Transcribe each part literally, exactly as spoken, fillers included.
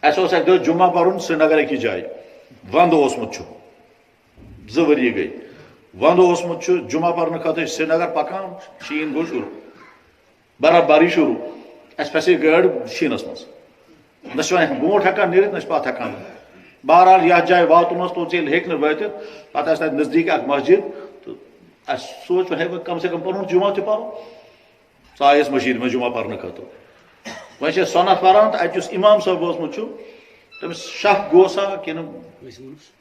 اَسہِ اوس اَکہِ دۄہ جمعہ پَرُن سرینگر أکِس جایہِ، وَندٕ اوسمُت چھُ، زٕ ؤری گٔے۔ وَندٕ اوسمُت چھُ، جمعہ پَرنہٕ خٲطرٕ چھِ سرینگر پَکان، شیٖن گوٚو شروٗع، برابر یہِ شروٗع۔ اَسہِ پھسے گٲڑۍ شیٖنَس منٛز، نہ چھِ وۄنۍ برونٛٹھ ہٮ۪کان نیٖرِتھ، نہ چھِ پَتھ ہٮ۪کان۔ بہرحال، یَتھ جایہِ واتُن اوس، توٚت ییٚلہِ ہیٚکہِ نہٕ وٲتِتھ، پَتہٕ آسہِ تَتہِ نزدیٖک اَکھ مسجد، تہٕ اَسہِ سوٗنٛچ، وۄنۍ ہیٚکہِ کَم سے کَم پَنُن جمعہ تہِ پَرُن۔ سُہ آیہِ أسۍ مٔشیٖد منٛز جمعہ پَرنہٕ خٲطرٕ۔ وۄنۍ چھِ أسۍ صنعت پَران، تہٕ اَتہِ یُس اِمام صٲب اوسمُت چھُ، تٔمِس شک گوٚو سا کِنہٕ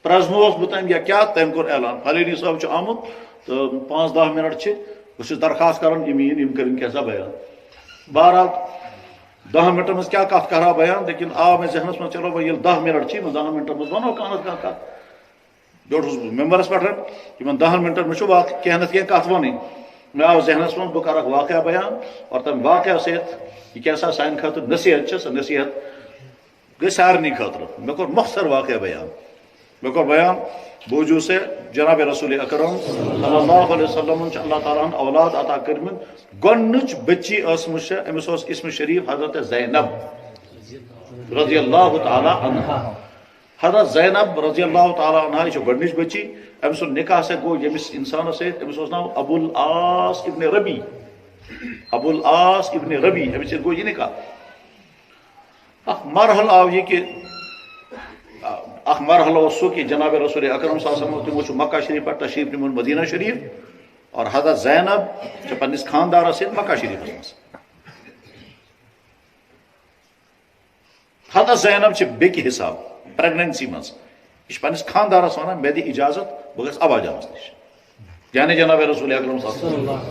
پرٛزنووُس بہٕ تٔمۍ یا کیٛاہ، تٔمۍ کوٚر اعلان، "فلٲنی صٲب چھُ آمُت تہٕ پانٛژھ دَہ مِنَٹ چھِ، بہٕ چھُس درخواست کَران، یِم یِیِن، یِم کَرن کینٛژھا بیان۔" بہرحال، دَہَن مِنٹَن منٛز کیٛاہ کَتھ کَرٕ ہا بیان، لیکن آو مےٚ ذہنَس منٛز، چلو وۄنۍ ییٚلہِ دَہ مِنَٹ چھِ، یِمَن دَہَن مِنٹَن منٛز وَنو کانٛہہ نَتہٕ کانٛہہ کَتھ۔ بیوٗٹھُس بہٕ ممبرَس پٮ۪ٹھ، یِمَن دَہَن مِنٹَن منٛز چھُ واقعہٕ کینٛہہ نَتہٕ کینٛہہ کَتھ وَنٕنۍ۔ مےٚ آو ذہنَس منٛز، بہٕ کَرٕ اَکھ واقعہ بیان، اور تَمہِ واقعہ سۭتۍ یہِ کیٛاہ سا سانہِ خٲطرٕ نصیحت چھِ، سۄ نصیحت گٔے سارنٕے خٲطرٕ۔ مےٚ کوٚر مۄخصر واقعہ بیان۔ مےٚ کوٚر بیان، بوٗزِو سا، جناب رسول اکرم صلی اللہ علیہ وسلمن چھِ اللہ تعالیٰ ہن اولاد عطا کٔرمٕتۍ۔ گۄڈٕنِچ بٔچی ٲسمٕژ چھےٚ، أمِس اوس اسم شریف حضرت زینب رضی اللہ تعالیٰ عنہا۔ حضرت زینب رضی اللہ تعالیٰ عنہا، یہِ چھِ گۄڈٕنِچ بٔچی۔ أمۍ سُنٛد نکاح ہسا گوٚو ییٚمِس اِنسانَس سۭتۍ، أمِس اوس ناو ابو العاص ابن ربی۔ ابو العاص ابن ربی، أمِس سۭتۍ گوٚو یہِ نکاح۔ اکھ مرحلہٕ آو یہِ کہِ، اکھ مرحلہٕ اوس سُہ کہِ جناب رسول اکرم صلی اللہ علیہ وسلم، تِمو چھُ مکہ شریف پٮ۪ٹھ تشریف نیومُت مدینہ شریف، اور حضرت زینب چھِ پننِس خاندارس سۭتۍ مکہ شریفس منٛز۔ حضرت زینب چھِ بیٚکہِ حساب پریگننسی منٛز، یہِ چھِ پننِس خاندارس ونان، "مےٚ دِ اجازت، بہٕ گژھٕ ابا جانس نِش"، یعنی جناب رسول اکرم صلی اللہ علیہ وسلم۔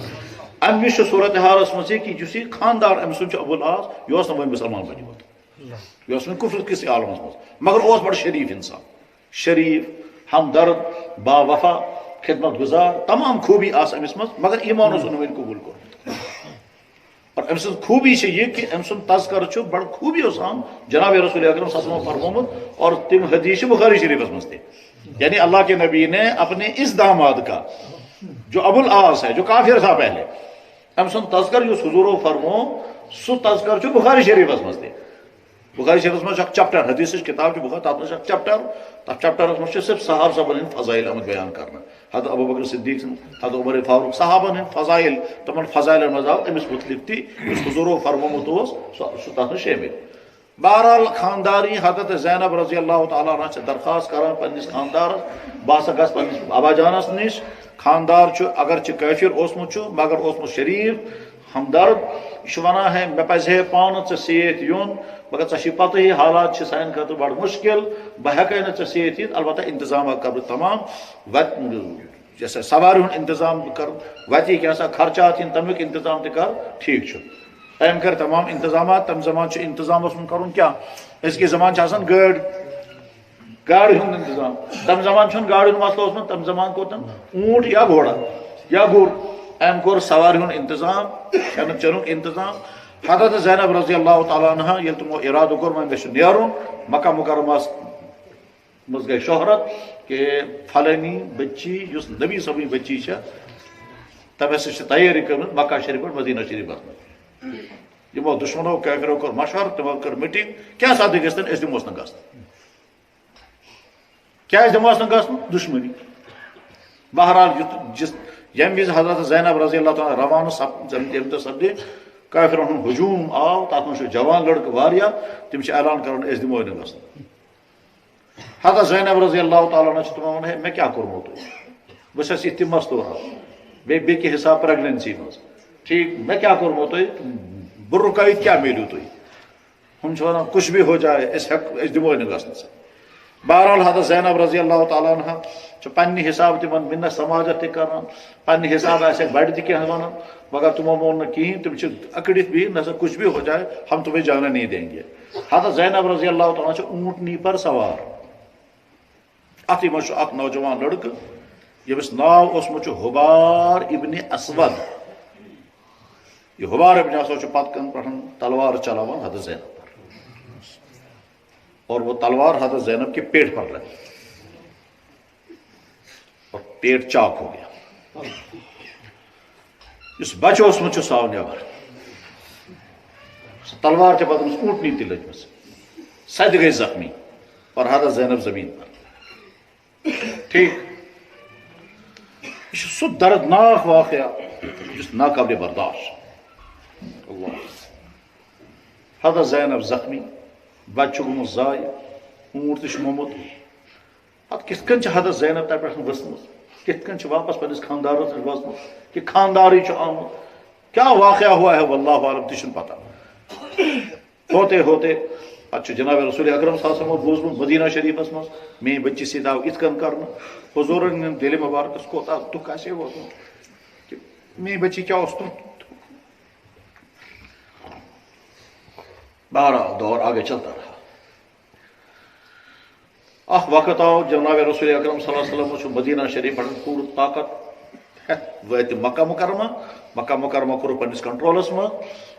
امہِ نِش چھُ صورت حالس منٛز یہِ کہِ یُس یہِ خاندار أمۍ سُنٛد چھُ ابو العاص، یہِ اوس نہٕ وۄنۍ مسلمان بنیومُت۔ یہِ اوس وۄنۍ کفرٕ کِسٕے عالمس منٛز، مگر اوس بڑٕ شریف انسان، شریف، ہمدرد، باوفا، خدمت گزار، تمام خوٗبی آسہٕ أمِس منٛز، مگر ایمان اوس نہٕ وۄنۍ قبول کوٚرمُت۔ اور أمۍ سٕنٛز خوٗبی چھِ یہِ کہِ أمۍ سُنٛد تذکرٕ چھُ بڑٕ خوٗبیو سان جناب رسول اکرم صلی اللہ علیہ وسلم فرمومُت، اور تِم حدیث چھِ بخاری شریفس منٛز تہِ۔ یعنی اللہ کے نبی نے اپنے اس داماد کا، جو ابو العاص ہے، جو کافر تھا پہلے، أمۍ سُنٛد تذکر یُس حضورو فرمو، سُہ تذکر چھُ بخاری شریفس منٛز تہِ۔ بخاری شریفس منٛز چھُ اکھ چیپٹر، حدیثٕچ کتاب چھِ بخاری، تتھ منٛز چھُ اکھ چیپٹر، تتھ چیپٹرس منٛز چھِ صرف صحابہ صٲبن ہٕنٛدۍ فضائل آمٕتۍ بیان کرنہٕ۔ حضرت ابوبکر صدیق سٕنٛدۍ، حضرت عمر فاروق، صحابن ہٕنٛدۍ فضائل، تِمن فضائلن منٛز آو أمِس مُتعلق تہِ، یُس حضورو فرمومُت اوس، سُہ سُہ تتھ منٛز شٲمِل۔ بہرحال، خانداری حضرت زینب رضی اللہ تعالیٰ عنہا چھِ درخواست کران پننِس خاندارس، "بہٕ ہسا گژھٕ پننِس ابا جانس نِش۔" خاندار چھُ اگرچہِ کٲفر اوسمُت چھُ، مگر اوسمُت شریف، ہمدرد۔ یہِ چھُ ونان، "ہے، مےٚ پزِ ہے پانہٕ ژےٚ سۭتۍ یُن، مگر ژےٚ چھے پتہٕے حالات چھِ سانہِ خٲطرٕ بڑٕ مُشکل، بہٕ ہٮ۪کے نہٕ ژےٚ سۭتۍ یِتھ، البتہ انتظامات کرٕ بہٕ تمام، وتہِ یہِ ہسا سوارِ ہُنٛد انتظام بہٕ کرٕ، وتہِ یہِ کیٛاہ سا خرچات یِن، تمیُک انتظام تہِ کرٕ، ٹھیٖک چھُ۔" أمۍ کٔرۍ تمام انتظامات۔ تمہِ زمانہٕ چھُ انتظام اوسمُت کرُن کیٛاہ؟ أزکہِ زمانہٕ چھِ آسان گٲڑۍ، گاڑِ ہُنٛد انتظام۔ تمہِ زمانہٕ چھُنہٕ گاڑِ ہُنٛد مسلہٕ اوسمُت، تمہِ زمانہٕ کوٚر تٔمۍ اوٗنٹ یا گھوڑا یا گُر۔ أمۍ کوٚر سوارِ ہُنٛد انتظام، کھٮ۪نہٕ چٮ۪نُک انتظام۔ حضرت زینب رضی اللہ تعالیٰ عنہا، ییٚلہِ تِمو ارادٕ کوٚر، وۄنۍ مےٚ چھُ نیرُن، مکہ مکرمس منٛز گٔے شہرت کہِ فلٲنی بٔچی، یُس نبی صٲبٕنۍ بٔچی چھےٚ، تٔمۍ ہسا چھِ تیٲری کٔرمٕژ مکہ شریف پٮ۪ٹھ مدینہ شریف گژھنُک۔ یِمو دُشمنو کٲفرو کوٚر مشورٕ، تِمو کٔر میٖٹِنٛگ، کیٛاہ سا دِ گژھِ تن، أسۍ دِموس نہٕ گژھنہٕ۔ کیٛازِ دِموس نہٕ گژھنہٕ؟ دُشمنی۔ بہرحال، یُتھ جس، ییٚمہِ وِزِ حضرت زینب رضی اللہ تعالیٰ عنہا روانہٕ سپ-، ییٚمہِ دۄہ سپدے، کٲفرن ہُنٛد ہجوٗم آو، تَتھ منٛز چھِ جوان لڑکہٕ واریاہ، تِم چھِ اعلان کران، "أسۍ دِموے نہٕ گژھنہٕ۔" حضرت زینب رضی اللہ تعالیٰ عنہا چھِ تِمن ونان، "ہے، مےٚ کیٛاہ کوٚرمو تۄہہِ؟ بہٕ چھَس یِتھ تہِ مستوٗرا، بیٚیہِ بیٚکہِ حساب پریگننسی منٛز۔ ٹھیٖک، مےٚ کیٛاہ کوٚرمو تۄہہِ؟ بہٕ رُکٲوِتھ کیٛاہ میلیو تۄہہِ؟" ہُم چھِ ونان، "کچھ بھی ہو جائے، أسۍ ہٮ۪ک-، أسۍ دِموے نہٕ گژھنَس۔" بہرحال، حضرت زینب رضی اللہ تعالیٰ عنہا چھِ پننہِ حساب تِمن منت سماجت تہِ کران، پننہِ حساب آسہِ بڑِ تہِ کینٛہہ ونان، مگر تِمو مون نہٕ کِہیٖنۍ، تِم چھِ اکڑِتھ بِہِتھ، "نہ سا کچھ بھی ہو جائے، ہم تمہیں جانے نہیں دیں گے۔" حضرت زینب رضی اللہ تعالیٰ عنہا چھِ اونٹنی پر سوار۔ اتھٕے منٛز چھُ اکھ نوجوان لڑکہٕ، ییٚمِس ناو اوسمُت چھُ حبار ابن اسود۔ یہِ حبار ابن اسود چھُ پتہٕ کَنہِ پٮ۪ٹھ تلوار چلاوان حضرت زینب پر۔ اور وہ تلوار حضرت زینب کے پیٹ پر لگی۔ اور پیٹ چاک ہو گیا۔ یُس بچہٕ اوسمُت چھُ، سُہ آو نٮ۪بر۔ سۄ تلوار چھےٚ پتہٕ أمِس اونٹنی تہِ لٔجمٕژ۔ سۄ تہِ گٔے زخمی اور حضرت زینب زمین پر۔ ٹھیک، یہِ چھُ سُہ دردناک واقعہ یُس ناقابل برداشت۔ اللہ۔ حضرت زینب زخمی، بچہٕ چھُ گوٚمُت ضایع، اوٗنٹ تہِ چھُ مومُت۔ پتہٕ کِتھ کٔنۍ چھِ حضرت زینب تَتہِ پٮ۪ٹھ ؤژھمٕژ؟ کِتھ کٔنۍ چھِ واپس پننِس خاندارس نِش وٲژمٕژ؟ کہِ خاندارٕے چھُ آمُت؟ کیا واقعہ ہوا ہے، واللہ عالم، تہِ چھُنہٕ پتہ۔ ہوتے ہوتے پتہٕ چھُ جناب رسول اکرم صلی اللہ علیہ وسلم بوٗزمُت مدینہ شریفس منٛز، میٲنۍ بچی سۭتۍ آو یِتھ کٔنۍ کرنہٕ۔ حضوٗرن ہٕنٛدِ دِلہِ مبارکس کوتاہ دُکھ آسہِ ہے ووتمُت کہِ میٲنۍ بچی کیٛاہ اوس تُہُنٛد۔ بہرحال، دور آگے چلتا رہا۔ اکھ وقت آو، جناب رسول اکرم صلی اللہ علیہ وسلم چھُ مدینہ شریف پٮ۪ٹھ پوٗرٕ طاقت ہٮ۪تھ وٲتۍ مکہ مکرمہ۔ مکہ مکرمہ کوٚر پننِس کنٹرولس منٛز۔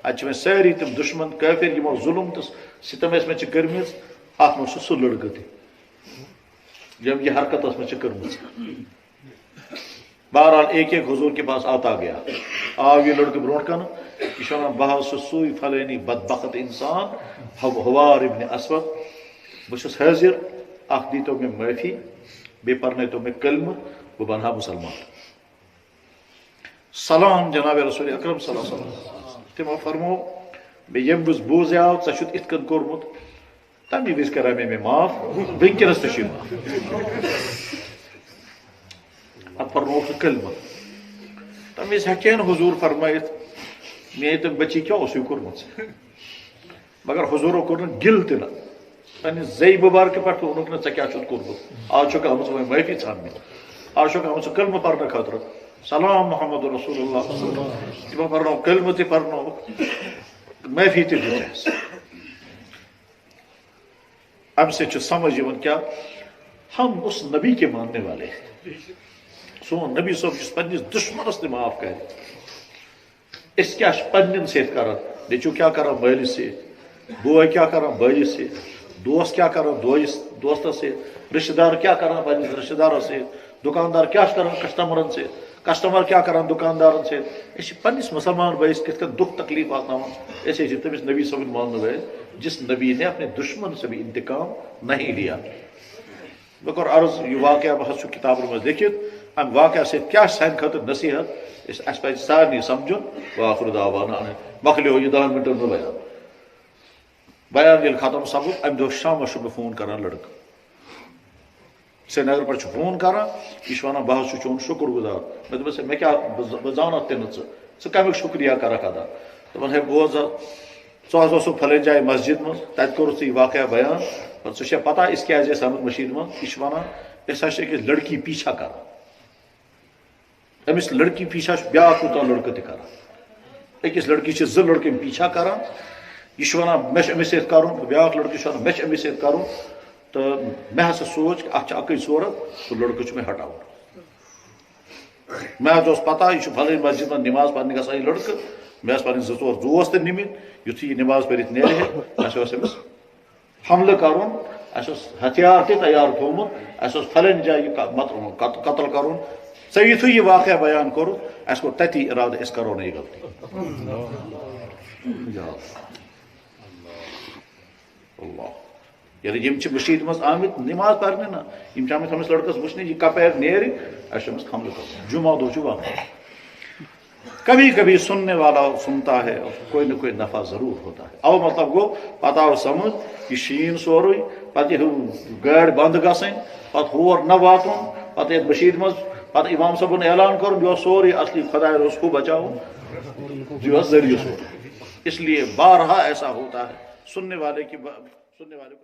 اتہِ چھِ وۄنۍ سٲری تِم دشمن کٲفر، یِمو ظلم تہٕ ستم ٲسۍ مےٚ چھِ کٔرمٕژ، اتھ منٛز چھُ سُہ لڑکہٕ تہِ، ییٚمۍ یہِ حرکت ٲس مےٚ چھِ کٔرمٕژ۔ بہرحال، ایک ایک حضور کے پاس آتا گیا۔ آو یہِ لڑکہٕ برونٛٹھ کنہٕ، یہِ چھُ ونان، "بہٕ حظ چھُس سُے فلٲنی بدبخت انسان، حو-، حوار ابن اسود۔ بہٕ چھُس حٲضِر، اکھ دیٖتو مےٚ معٲفی، بیٚیہِ پرنٲیتو مےٚ کلمہٕ، بہٕ بنہٕ ہا مُسلمان۔" سلام جناب رسول اکرم صلی اللہ علیہ وسلم۔ تِمو فرموو، "مےٚ ییٚمہِ وِزِ بوٗزیو ژےٚ چھُتھ اِتھ کٔنۍ کوٚرمُت، تَمی وِزِ کَرے مےٚ، مےٚ معاف، وٕنکیٚنَس تہِ چھُے معاف۔" پَتہٕ پَرنووُکھ سُہ کلمہٕ۔ تَمہِ وِزِ ہٮ۪کہِ ہے نہٕ حضوٗر فرمٲیِتھ، "میٛٲنۍ تہٕ بٔچی کیٛاہ اوسُے کوٚرمُت؟" مگر حضوٗرو کوٚر نہٕ گِل تہِ نہٕ۔ پننہِ زیٚیہِ مُبارکہِ پٮ۪ٹھ تہِ ووٚنُکھ نہٕ، "ژےٚ کیٛاہ چھُتھ کوٚرمُت؟ آز چھُکھ آمٕژ وۄنۍ معٲفی ژھانٛڈنہِ، آز چھُکھ آمُت ژٕ کلمہٕ پرنہٕ خٲطرٕ۔ سلام محمد رسول اللہ۔" تِمو پرنوو کلمہٕ تہِ پرنووُکھ، معٲفی تہِ دِژ اَسہِ۔ اَمہِ سۭتۍ چھُ سمجھ یِوان کیٛاہ، ہم اس نبی کے ماننے والے ہیں۔ سون نبی صٲب یُس پننِس دُشمنس تہِ معاف کرِ، أسۍ کیٛاہ چھِ پننٮ۪ن سۭتۍ کران؟ نیٚچوٗ کیٛاہ کران مٲلِس سۭتۍ؟ بوے کیٛاہ کران بٲیِس سۭتۍ؟ دوس کیٛاہ کران دویِس، دوستس سۭتۍ؟ رشتہٕ دار کیٛاہ کران پننِس رشتہٕ دارس سۭتۍ؟ دُکاندار کیٛاہ چھُ کران کسٹمرن سۭتۍ؟ کسٹمر کیٛاہ کران دُکاندارن سۭتۍ؟ أسۍ چھِ پننِس مُسلمان بٲیِس کِتھ کٔنۍ دُکھ تکلیف واتناوان؟ أسۍ ٲسۍ تٔمِس نبی صٲبٕنۍ ماننہٕ وٲلۍ، جس نبی نے اپنے دشمن سے بھی انتقام نہیں لیا۔ مےٚ کوٚر عرض، یہِ واقعہ بہٕ حظ چھُ کِتابَن منٛز لیٚکھِتھ، اَمہِ واقعہ سۭتۍ کیٛاہ چھِ سانہِ خٲطرٕ نصیٖحت؟ أسۍ، اَسہِ پَزِ سارنٕے سَمجھُن۔ وآخر دعوانا ان، مۄکلیو یہِ دَہَن مِنٹَن منٛز بیان۔ بیان ییٚلہِ ختم سَپُد، اَمہِ دۄہ شامَس چھُ مےٚ فون کران لٔڑکہٕ، سرینگر پٮ۪ٹھ چھُ فون کران، یہِ چھُ وَنان، "بہٕ حظ چھُس چون شُکُر گُزار۔" مےٚ دوٚپمَس، "ہے، مےٚ کیٛاہ، بہٕ ز-، بہٕ زانَتھ تہِ نہٕ ژٕ، ژٕ کَمیُک شُکریہ کَرَکھ ادا؟" دوٚپُن، "ہے، بوز حظ، ژٕ حظ اوسُکھ فلٲنۍ جایہِ مسجد منٛز، تَتہِ کوٚرُتھ ژےٚ یہِ واقعہ بیان، مگر ژےٚ چھےٚ پتہ أسۍ کیٛازِ ٲسۍ آمٕتۍ مٔشیٖد منٛز؟" یہِ چھُ وَنان، "أسۍ حظ چھِ أکِس لڑکی پیچھا کران۔ أمِس لڑکی پیچھا چھُ بیٛاکھ کوٗتاہ لڑکہٕ تہِ کران۔ أکِس لڑکی چھِ زٕ لڑکہٕ أمۍ پیچھا کران۔ یہِ چھُ وَنان، مےٚ چھُ أمِس سۭتۍ کرُن، بیٛاکھ لڑکہٕ چھُ وَنان، مےٚ چھُ أمِس سۭتۍ کرُن۔ تہٕ مےٚ ہسا سوٗنٛچ کہِ اَتھ چھِ اَکٕے صوٗرت، سُہ لڑکہٕ چھُ مےٚ ہٹاوُن۔" مےٚ حظ اوس پتہ، یہِ چھُ فلٲنۍ مسجد منٛز نماز پرنہِ گژھان یہِ لڑکہٕ۔ مےٚ ٲسۍ پنٕنۍ زٕ ژور دوس تہِ نِمٕتۍ۔ یُتھُے یہِ نماز پٔرِتھ نیرِ ہے، اَسہِ اوس أمِس حملہٕ کرُن، اَسہِ اوس ہتھیار تہِ تیار تھوٚومُت، اَسہِ اوس فلٲنۍ جایہِ یہِ ق-، مت-، قت-، قتل کرُن۔ ژےٚ یُتھُے یہِ واقعہ بیان کوٚرُتھ، اَسہِ کوٚر تتی ارادٕ، أسۍ کرو نہٕ یہِ غلطی۔ یا اللہ۔ اللہ۔ ییٚلہِ یِم چھِ مٔشیٖد منٛز آمٕتۍ نماز پرنہِ نہ، یِم چھِ آمٕتۍ ہُمِس لڑکس وٕچھنہِ، یہِ کپٲرۍ نیرِ، اَسہِ چھُ أمِس حملہٕ کرُن۔ جمعہ دۄہ چھُ وَنُن۔ کبھی کبھی سننے والا سنتا ہے، کوئی نہ کوئی نفع ضرور ہوتا ہے۔ او مطلب گوٚو، پتہٕ آو سمجھ، یہِ شیٖن سورُے، پتہٕ یہِ ہُہ گٲڑۍ بنٛد گژھٕنۍ، پتہٕ ہور نہ واتُن، پتہٕ یَتھ مٔشیٖد منٛز، پتہٕ امام صٲبُن اعلان کرُن، یہِ اوس سورُے اصلی خدایَن اوس ہُہ بچاوُن، یہِ اوس ذٔریعہٕ سورُے۔ اس لیے بارہا ایسا ہوتا ہے، سننے والے کی با-، سننے والے کو